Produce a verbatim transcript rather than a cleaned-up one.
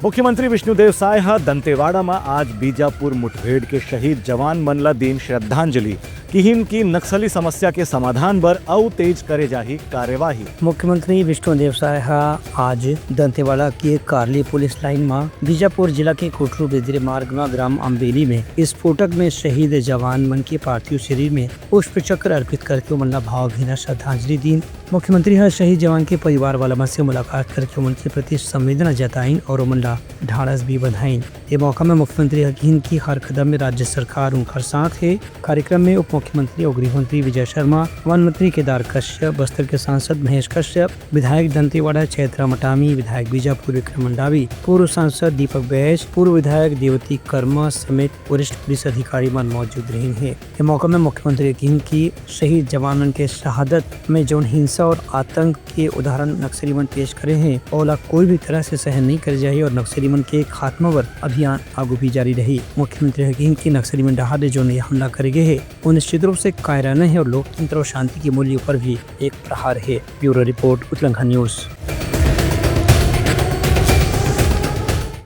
मुख्यमंत्री विष्णुदेव साय ह दंतेवाड़ा म आज बीजापुर मुठभेड़ के शहीद जवान मन ल दीन श्रद्धांजलि। किहिन कि नक्सली समस्या के समाधान बर अउ तेज करे जाही कार्यवाही। मुख्यमंत्री विष्णुदेव साय ह आज दंतेवाड़ा के कारली पुलिस लाइन म बीजापुर जिला के कुटरू बेदरे मार्ग म ग्राम अम्बेली में स्फोटक में शहीद जवान मन के पार्थिव शरीर में पुष्प चक्र अर्पित करके ओमन ला भावभीना श्रद्धांजलि दीन। मुख्यमंत्री ह शहीद जवान के परिवार वाला मन से मुलाकात करके ओमन के प्रति संवेदना जताइन और ओमन ला ढाढ़स भी बंधाइन। ये मौका में मुख्यमंत्री ह किहिन कि हर कदम में राज्य सरकार उनकर साथ हे। कार्यक्रम में उप मुख्यमंत्री और गृह मंत्री विजय शर्मा, वन मंत्री केदार कश्यप, बस्तर के सांसद महेश कश्यप, विधायक दंतेवाड़ा चैत्रा मटामी, विधायक बीजापुर विक्रम मंडावी, पूर्व सांसद दीपक बैज, पूर्व विधायक देवती कर्मा समेत वरिष्ठ पुलिस अधिकारी मन मौजूद रहिन हे। ये मौका में मुख्यमंत्री किहिन कि शहीद जवान मन के शहादत में जौन हिंसा और आतंक के उदाहरण नक्सली मन पेश करे हे, ओला कोई भी तरह से सहन नहीं करे जाही और नक्सली मन के खात्मा बर अभियान आगू भी जारी रही। मुख्यमंत्री ह किहिन कि नक्सली मन डहार ले जौन ये हमला करे गे हे, वो निश्चित रूप से कायराना हे और लोकतंत्र और शांति के मूल्य पर भी एक प्रहार हे। ब्यूरो रिपोर्ट, उतलंघा न्यूज।